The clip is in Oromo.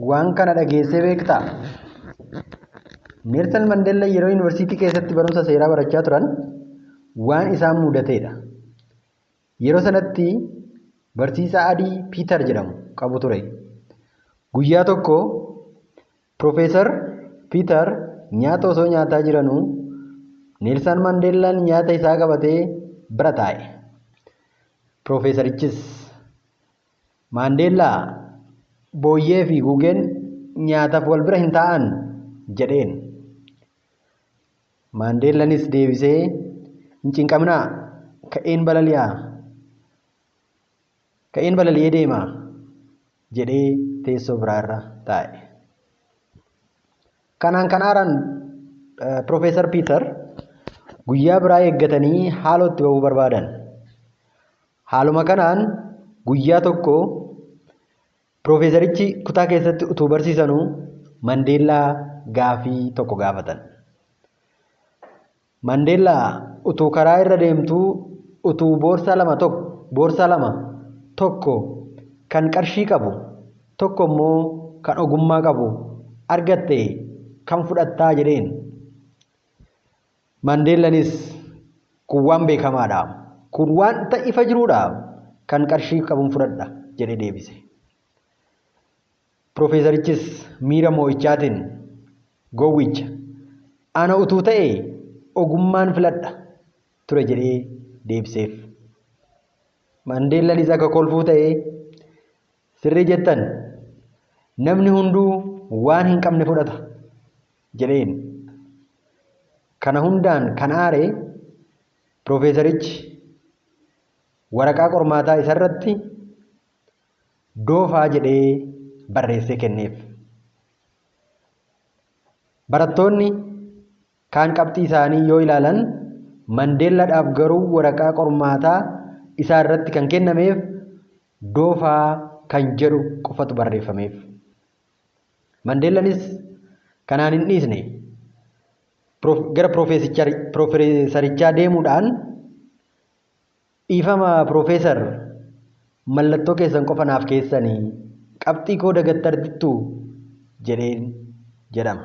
Waan kana dhageessee beektaa? Neelsan Mandeellaan yeroo yuunivarsiitii keessatti barumsa seeraa barachaa turan waan isaan mudateedha. Yeroo sanatti barsiisaa adii Piitar jedhamu qabu ture. Guyyaa tokko Piroofeesar Piitar nyaata osoo nyaataa jiranuu Neelsan Mandeellaan nyaata isaa qabatee bira taa'e. Piroofeesarichis, Maandeellaa, booyyee fi gugeen nyaataaf wal bira hin taa'an jedheen. Maandeellanis deebisee, hin cinqaminaa, ka'een balali'a. Ka'een balali'ee deema jedhee teessoo biraa irra taa'e. Kanaan kan aaran Piroofeesar Piitar guyyaa biraa eeggatanii haaloo itti ba'uu barbaadan. Haaluma kanaan guyyaa tokko Piroofeesarichi kutaa keessatti utuu barsiisanuu Mandeellaa gaafii tokko gaafatan. Mandeellaa, utuu karaa irra deemtuu utuu boorsaa lama tokko boorsaa lama tokko kan qarshii qabu tokko immoo kan ogummaa qabu argatte kam fudhattaa jedheen. Mandeellanis kun waan beekamaadha. Kun wanta ifa jiruudha. Kan qarshii qabun fudhadha jedhee deebise. Piroofeesarichis miira moo'ichaatiin gowwicha ana utuu ta'e ogummaan filadha ture jedhee deebiseef. Mandeellanis akka kolfuu ta'ee sirrii jettan, namni hunduu waan hin qabne fudhata jedheen. Kana hundaan kan aare piroofeesarichi waraqaa qormaataa isarratti doofaa jedhee barreessee kenneef. Barattoonni kaan qabxii isaanii yoo ilaalan Mandeellaadhaaf garuu waraqaa qormaataa isaa irratti kan kennameef doofaa kan jedhu qofatu barreeffameef. Mandeellanis kanaan hin dhiisne. Gara piroofeesarichaa deemuudhaan, dhiifama piroofeesar, mallattoo keessan qofa naaf keessanii qabxii koo dagattartittu jedheen jedhama.